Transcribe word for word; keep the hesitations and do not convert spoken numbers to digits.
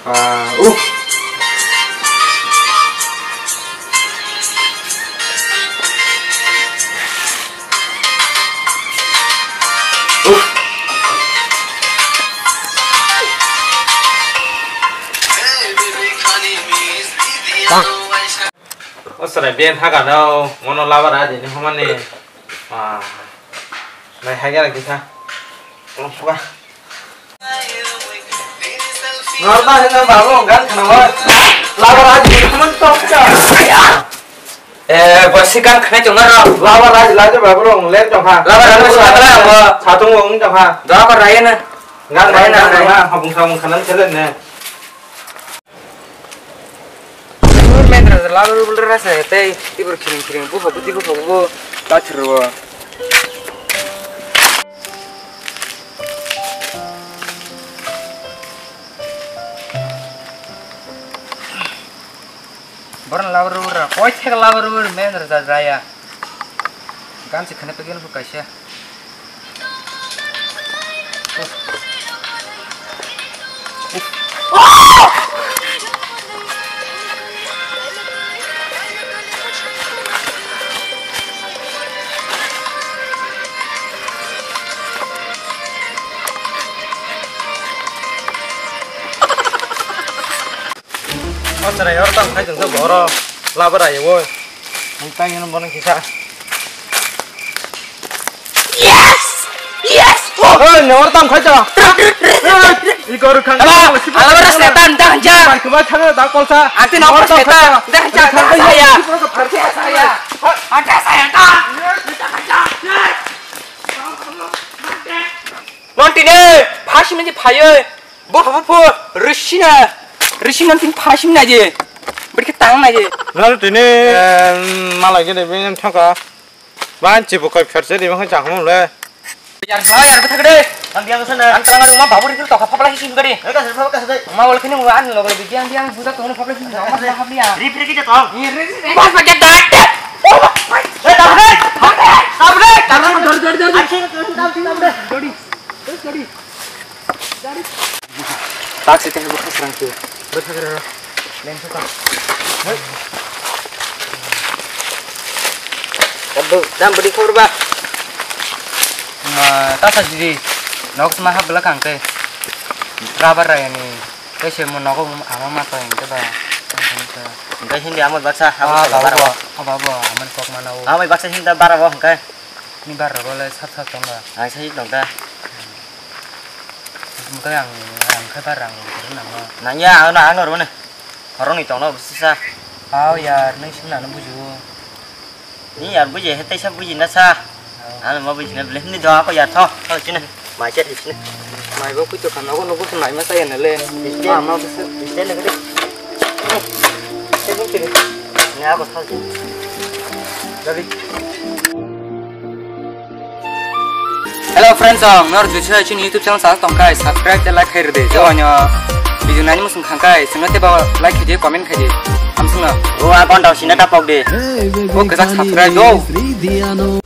Ah, uh. Uh. O chwrai ben thaga no, ngono labar a dini humani. Ah. Nai hai gara kisa. Suka. Normal hino babu, gan khana wa. Labar a dini human tok ka. Eh, bosi gan khana chunga ro. Labar a dini laje babu rong, lem chong ha. Labar a dini sa kala wa. Satung wong chong ha. Da ka raya na. Gan raya na, raya na. Habung sabung khana chelen ne. Ur mendra la ur bulra sa tei tibur khiring khiring bu habu tibu habu bu ta thiro. Boran la ur ur koi thek la ur ur mendra ja jaya. Gansi khane pegel bu kaisa. O chwrai oro tamo khai tongkhe bo oro labar ayo oi. Ang tang yeno bono kisa. Yes! Yes! Oh! Oi, no oro tamo khai ta. I goru khang. Ala, ala bara setan dah ja. Mai kuma thang da kolsa. Ati no setan dah ja. Saya. Saya. Ada saya ta. Monti ne, phasi mani phayo. Bo pha bo pho, risina, risina tin phasim na je. Beri ke tang na je. Lalu tini, em, malah gini bini thangka. Ban cibu kai pherse di bang cakmu le. Yar sa yar bethak de. Ang biang sana. Ang terang ma babu ri to khapla hi sim gari. Eh, kasih, kasih, kasih. Ma wal kini wa an lo gari biang biang buta to khapla hi sim. Ma khapla ya. Ri ri kita tong. Ri ri ri. Bas bas jat. Oh, bas. Eh, tabu de. Tabu de. Tabu de. Jori jori jori. Jori. Jori. Tak sih teh bukan serang tuh. Berapa kira? Lain suka. Aduh, dam beri khobor ba. Ma, tasa jiri. Nok sma hap belakang teh. Rabar raya ni. Teh sih mau nogo ama mata yang teh ba. Engkai hindi amat baksa. Ah, bawa, bawa, aman kok mana u. Amat baksa hindi bara bo engkai. Ni bar rok le sat sat tong da. Ang sai tong da. Mungkin ang, ang khe bar rang rok nang no. Nang ya, ang na, ang no rone. Horong ni tong no sisa. Aw yar, nang sing na no buju. Ni yar buji, he tei sa buji na sa. Ang ma buji na bele ni do ako yar tho. Tho chine. Mai chet chine. Mai bo kuito kan no no bu mai ma sa ya na le. Ma ma bu se. Iste le gede. Te bu kiri. Ni ako tho. Jadi. Hello friends, ang nor jisa chini YouTube channel sa tong kai subscribe tei like khai rede. Jo anyo video nani musung khang kai sengno tei ba like khai di, comment khai di. Am sengno. O a kon dau sina ta pok de. O kesa subscribe do.